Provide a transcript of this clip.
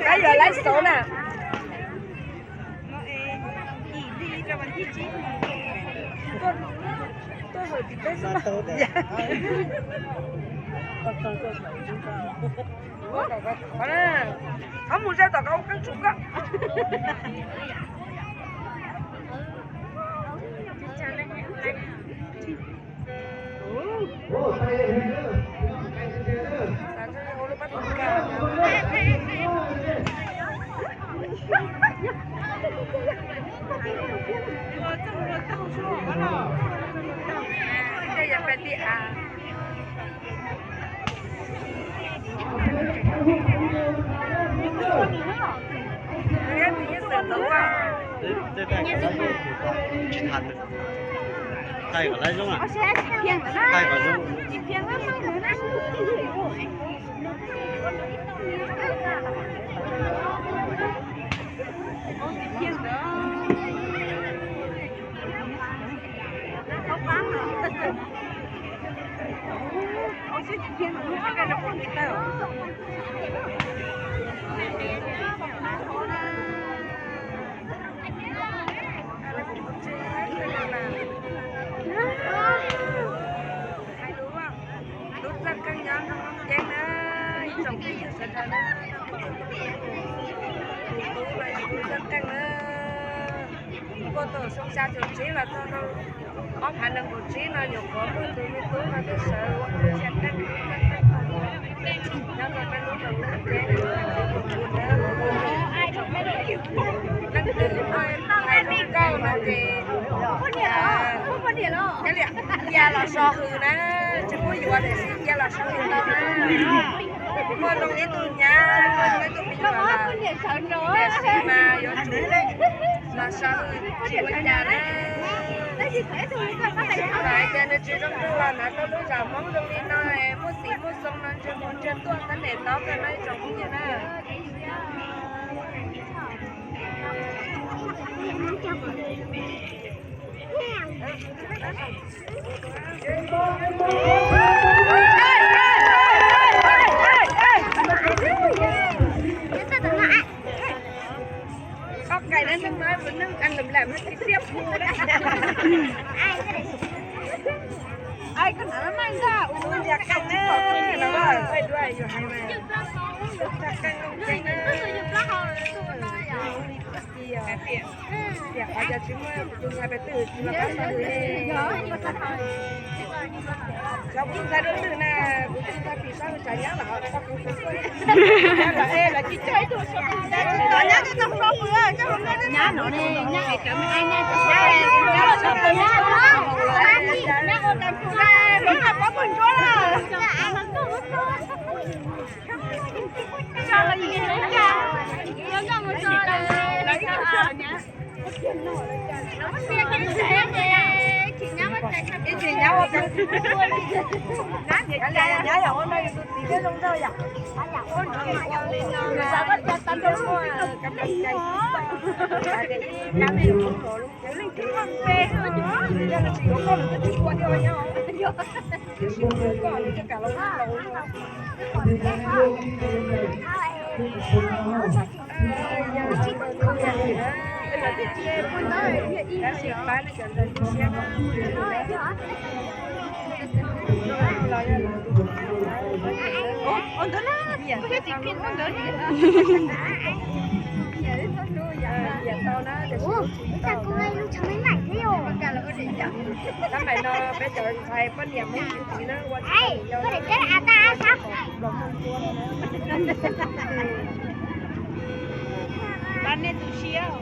Koj yuav laib xauv na. Qhov mus ze tom koj ua qeej tsum koj. Tsis tas, thaij kom lawv zoo, thaij kom zoo. Lub txaj kheej nyob nroog Looj Ceeb na, ib tsoom phooj ywg sawv daws na, tus tub los yog lub txaj kheej na, npuaj tau xyoo xya caum tsib los txog rau ob phav nees nkaum tsib no nyuam qhuav muaj tus me tub no tuaj sawv ua xya kheej lub txaj kheej nyob rau peb lub nroog Looj Ceeb. Leej twg hais zoo nkauj no ces cia los so hws na, tsis pub yuav tiam sis cia los so hws tau na. Muaj zoo ib tug nyab, muaj zoo ib tug me nyuam lawm, tiam sis mas yuav tsum los so hws tsis ua cas na. Txawm hais tias nws tsis zoo nkauj los hnav tau lub zam Hmoob zoo li no, muaj txiv muaj xyoo no ntshe mus ntshe tuaj tab niam tob kawg no ib tsoom phooj ywg na. Koj cais na, neeg no neeg ăn lụm lam mas tib tiaj phu na. Ai, koj hnav laj maj ntag, ua niag qeej na, lawv qeej dua yus hais mas. Qeej qeej na. Tiam qhov cov tsis muaj tus ntxhais pes twg tsis los pab sab hwm li. Cov kuv tus ntxhais dua twg na, kuv tus ntxhais pim sab hwm tsam nyab los tau kuv kuv tuaj. Nyab los es lawv tsis coj ib tug sab hwm. Nyab no ne, nyab es cov me ai ne, nyab los sab hwm, nyab ua tas kuv na, lub no pab pawg ntsuab na. Ib tsis nyab ua tau, nyab yog ua no yus tus txiv thiaj zoo nraug yom. Ua no yus ua li no, yus xav koj cas tag nrho muaj kam dam cais xwb. Yog leej twg muaj npe, yog nws tsis yuav koj nws twb tsis ua thiab os nyab. Tiam sis nws yuav koj nws thiaj kam los ua laus. Tab ntawm no peb cov ntxhais poj niam Hmoob txiv na ua tsis tau yau. Pab nej tu siab.